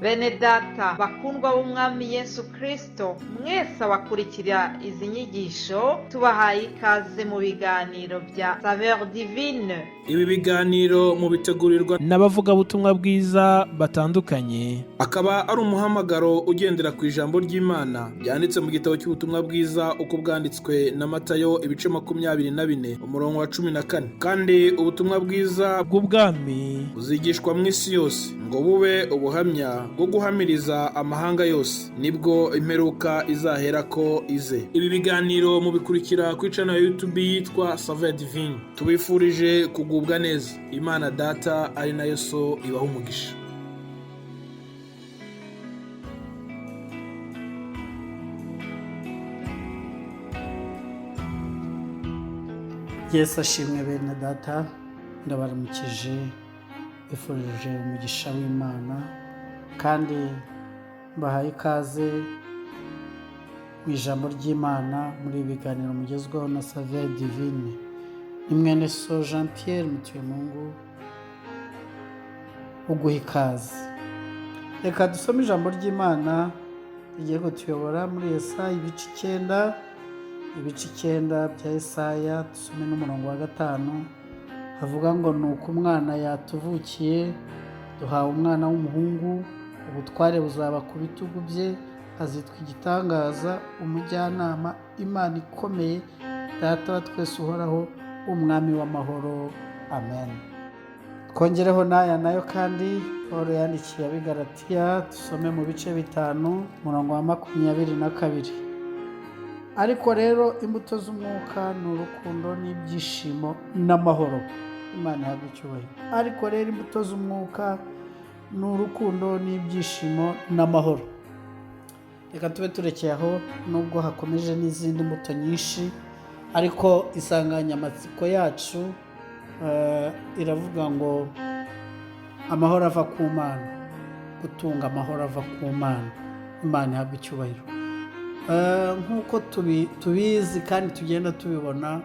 Bene data bakundwa b'Umwami Yesu Kristo, mwese abakurikira izi nyigisho, tubahaye ikaze mu biganiro bya Saveur Divine. Ibi biganiro mubitegurirwa n'abavugabutumwa bwiza batandukanye. Akaba ari umuhamagaro ugendera ku ijambo ry'Imana ryanditse mu gitabo cy'ubutumwa bwiza uko bwanditswe na Matayo, ibice 24, umurongo wa 14. Kandi ubutumwa bwiza bw'ubwami buzigishwa mu isi yose ngo bube ubuhamya bwo guhamiriza amahanga yose, nibwo imperuka izaherako ize. Ibi biganiro mubikurikira kuri channel ya YouTube yitwa Saveur Divine. Tubifurije kugubwa neza. Imana Data ari nayo So ibaha umugisha. Yesu ashimwe. Bene data, ndabaramukije, bifurije umugisha w'Imana kandi mbahaye ikaze mu ijambo ry'Imana muri ibi biganiro mugezweho na Saveur Divine. Ni mwene so Jean Pierre Mutuyemungu uguha ikaze. Reka dusome ijambo ry'Imana rigiye kutuyobora muri Yesaya ibice 9, ibice 9 bya Yesaya, dusome n'umurongo wa 5. Havuga ngo: "Nuko umwana yatuvukiye, duhawe umwana w'umuhungu, ubutware buzaba ku bitugu bye, azitwa Igitangaza, Umujyanama, Imana Ikomeye, Data wa twese Uhoraho, Umwami w'amahoro." Amen. Twongereho n'aya nayo kandi Paul yandikiye Abigaratiya, dusome mu bice 5, umurongo wa 22: "Ariko rero imbuto z'umwuka ni urukundo n'ibyishimo n'amahoro." Imana ihabwa icyubahiro. Ariko rero imbuto z'umwuka ni urukundo n'ibyishimo n'amahoro. Reka tube turekeye aho, nubwo hakomeje n'izindi mbuto nyinshi, ariko insanganyamatsiko yacu iravuga ngo amahoro ava ku Mana, gutunga amahoro ava ku Mana. Imana ihabwa icyubahiro. Nk'uko tubizi kandi tugenda tubibona,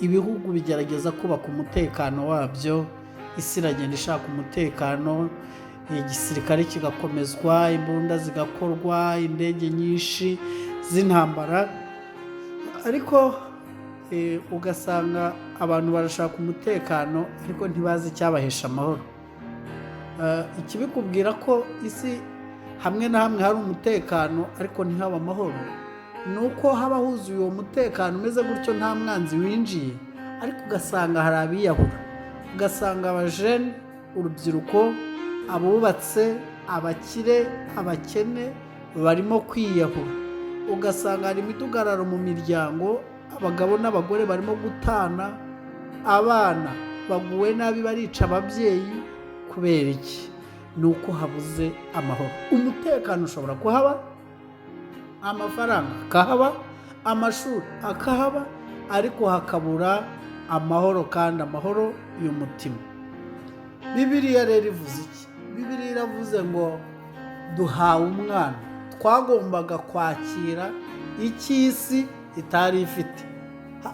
ibihugu bigerageza kubaka umutekano wabyo. Isi iragenda ishaka umutekano, igisirikare kigakomezwa, imbunda zigakorwa, indege nyinshi z'intambara, ariko ugasanga abantu barashaka umutekano ariko ntibazi icyabahesha amahoro. Ikibikubwira ko isi hamwe na hamwe hari umutekano ariko ntihabe amahoro ni uko haba huzuye uwo mutekano umeze gutyo, nta mwanzi winjiye, ariko ugasanga hari abiyahura, ugasanga abajene, urubyiruko, abubatse, abakire, abakene barimo kwiyahura, ugasanga hari imidugararo mu miryango, abagabo n'abagore barimo gutana, abana baguwe nabi, barica ababyeyi. Kubera iki? Ni uko habuze amahoro. Umutekano ushobora kuhaba, amafaranga akahaba, amashuri akahaba, ariko hakabura amahoro, kandi amahoro y'umutima. Bibiliya rero ivuze iki? Bibiliya iravuze ngo duhawe umwana. Twagombaga kwakira icy'isi itari ifite.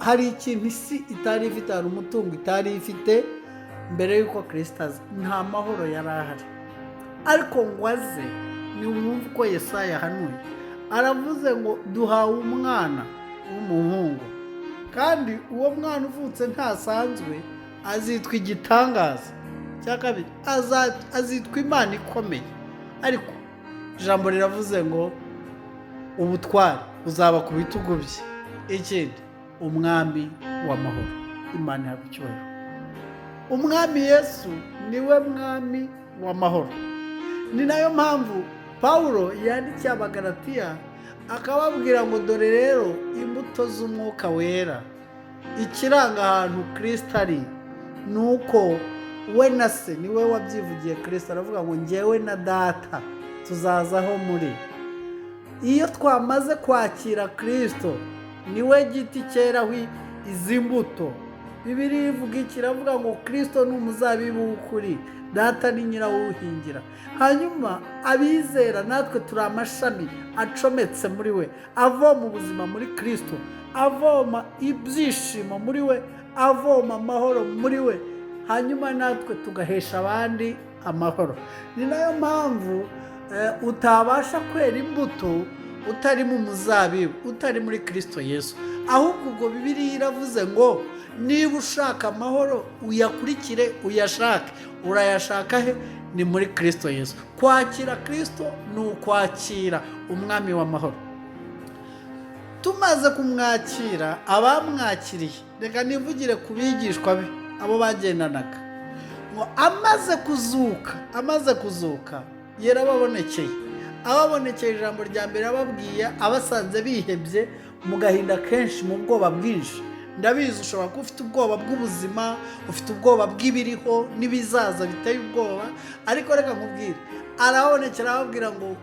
Hari ikintu isi itari ifite, hari umutungo itari ifite mbere y'uko Kirisito aza: nta mahoro yari ahari. Ariko ngo aze, niwumve uko Yesaya yahanuye. Aravuze ngo duhawe umwana w'umuhungu, kandi uwo mwana uvutse ntasanzwe, azitwa Igitangaza. Cya kabiri, azitwa Imana Ikomeye. Ariko ijambo riravuze ngo ubutware buzaba ku bitugu bye. Ikindi, Umwami w'amahoro. Imana ihabwa icyubahiro. Umwami Yesu niwe Mwami w'amahoro. Ni nayo mpamvu Pawulo yandikiye Abagaratiya akababwira ngo: "Dore rero imbuto z'Umwuka Wera." Ikiranga ahantu Kirisito ari ni uko we na Se, niwe wabyivugiye, Kirisito aravuga ngo: "Ngewe na Data tuzazaho muri." Iyo twamaze kwakira Kirisito, niwe giti cyeraho izi mbuto. Bibiliya ivuga iki? Iravuga ngo Kirisito ni umuzabibu w'ukuri, Data ni nyirawuhingira. Hanyuma abizera natwe turi amashami acometse muri we, avoma ubuzima muri Kirisito, avoma ibyishimo muri we, avoma amahoro muri we, hanyuma natwe tugahesha abandi. Amahoro. Ni nayo mpamvu utabasha kwera imbuto utari mu muzabibu, utari muri Kirisito Yesu. Ahubwo ubwo Bibiliya iravuze ngo niba ushaka amahoro uyakurikire, uyashake. Urayashaka he? Ni muri Kirisito Yesu. Kwakira Kirisito ni ukwakira umwami w'amahoro. Tumaze kumwakira, abamwakiriye, reka nivugire ku bigishwa be, abo bagendanaga, ngo amaze kuzuka yarababonekeye. Ababonekeye, ijambo rya mbere ababwiye abasanze bihebye, mu gahinda kenshi, mu bwoba bwinshi. Ndabizi, ushobora kuba ufite ubwoba bw'ubuzima, ufite ubwoba bw'ibiriho n'ibizaza biteye ubwoba, ariko reka nkubwire, arababonekera ababwira ngo: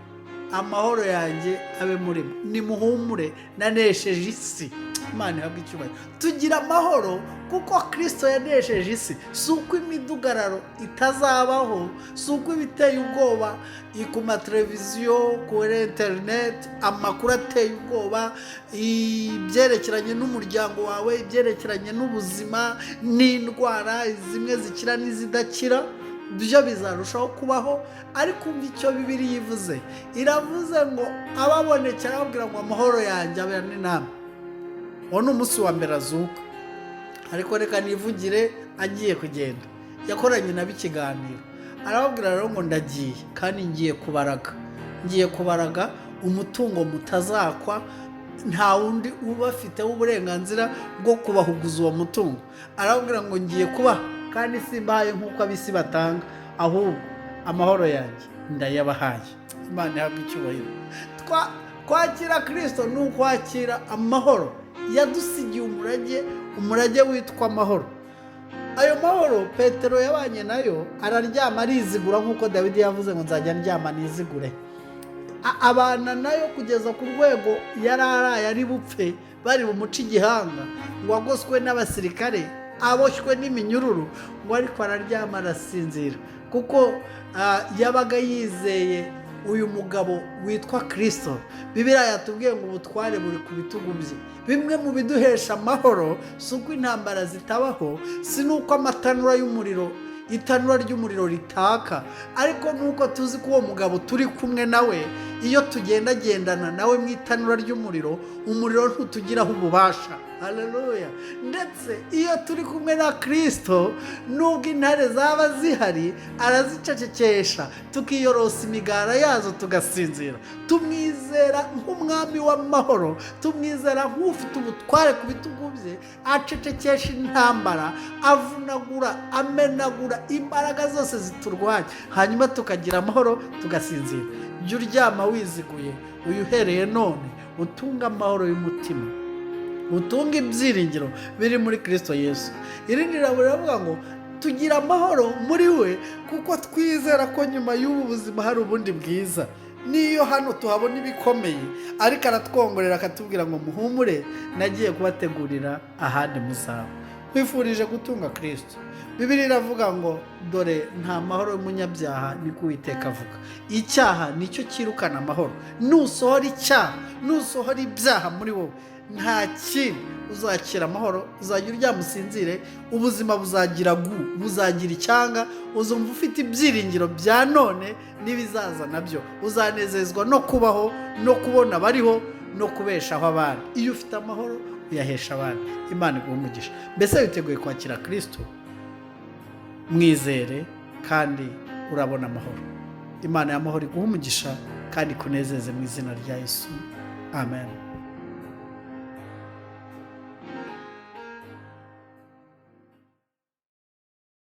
"Amahoro yanjye abe muri mwe, nimuhumure, nanesheje isi." Imana ihabwa icyubahiro. Tugira amahoro kuko Kirisito yanesheje isi. Si uko imidugararo itazabaho, si uko ibiteye ubwoba ku mateleviziyo, kuri interineti, amakuru ateye ubwoba, ibyerekeranye n'umuryango wawe, ibyerekeranye n'ubuzima n'indwara zimwe zikira n'izidakira, byo bizarushaho kubaho. Ariko umva icyo Bibiliya ivuze. Iravuze ngo ababonekera ababwira ngo: "Amahoro yanjye abane namwe." Uwo ni umunsi wa mbere azuka. Ariko reka nivugire agiye kugenda, yakoranye nabo ikiganiro, arababwira rero ngo: "Ndagiye kandi ngiye kubaraga umutungo mutazakwa. Nta wundi ubafiteho uburenganzira bwo kubahuguza uwo mutungo." Arababwira ngo: "Ngiye kubaha, kandi simbahaye nk'uko ab'isi batanga, ahubwo amahoro yanjye ndayabahaye." Imana ihabwa icyubahiro. Kwakira Kirisito ni ukwakira amahoro. Yadusigiye umurage, umurage witwa amahoro. Ayo mahoro Petero yabanye nayo, araryama arizigura, nk'uko Dawidi yavuze ngo: "Nzajya ndyama nizigure." Abana nayo kugeza ku rwego yari araye ari bupfe, bari bumuce igihanga, ngo agoswe n'abasirikare, aboshywe n'iminyururu, ngo ariko araryama arasinzira, kuko yabaga yizeye uyu mugabo witwa Kirisito. Bibiliya yatubwiye ngo ubutware buri ku bitugu bye. Bimwe mu biduhesha amahoro si uko intambara zitabaho, si n'uko amatanura y'umuriro, itanura ry'umuriro ritaka, ariko nuko tuzi ko uwo mugabo turi kumwe nawe. Iyo tugendagendana nawe mu itanura ry'umuriro, umuriro ntutugiraho ububasha. Haleluya! Ndetse iyo turi kumwe na Kirisito, nubwo intare zaba zihari, arazicecekesha, tukiyorosa imigara yazo, tugasinzira. Tumwizera nk'umwami w'amahoro, tumwizera nk'ufite ubutware ku bitugu bye. Acecekesha intambara, avunagura, amenagura imbaraga zose ziturwanya, hanyuma tukagira amahoro, tugasinzira. Jya uryama wiziguye. Uyu uhereye none utunga amahoro y'umutima, utunga ibyiringiro biri muri Kirisito Yesu. Irindi jambo riravuga ngo tugira amahoro muri we kuko twizera ko nyuma y'ubu buzima hari ubundi bwiza. Niyo hano tuhabona ibikomeye, ariko aratwongorera akatubwira ngo: "Muhumure, nagiye kubategurira ahandi muzaba." Nkwifurije gutunga Kirisito. Bibiliya iravuga ngo: "Dore nta mahoro y'umunyabyaha, niko Uwiteka avuga." Icyaha nicyo cyirukana amahoro. Nusohora icyaha, nusohora ibyaha muri wowe, nta kindi uzakira amahoro. Uzajya uryama usinzire, ubuzima buzagira gu buzagira icyanga, uzumva ufite ibyiringiro bya none n'ibizaza nabyo. Uzanezezwa no kubaho, no kubona abariho, no kubeshaho abandi. Iyo ufite amahoro uyahesha abandi. Imana iguha umugisha. Mbese witeguye kwakira Kirisito? Mwizere kandi urabona amahoro. Imana y'amahoro iguha umugisha kandi ikunezeze mu izina rya Yesu. Amen.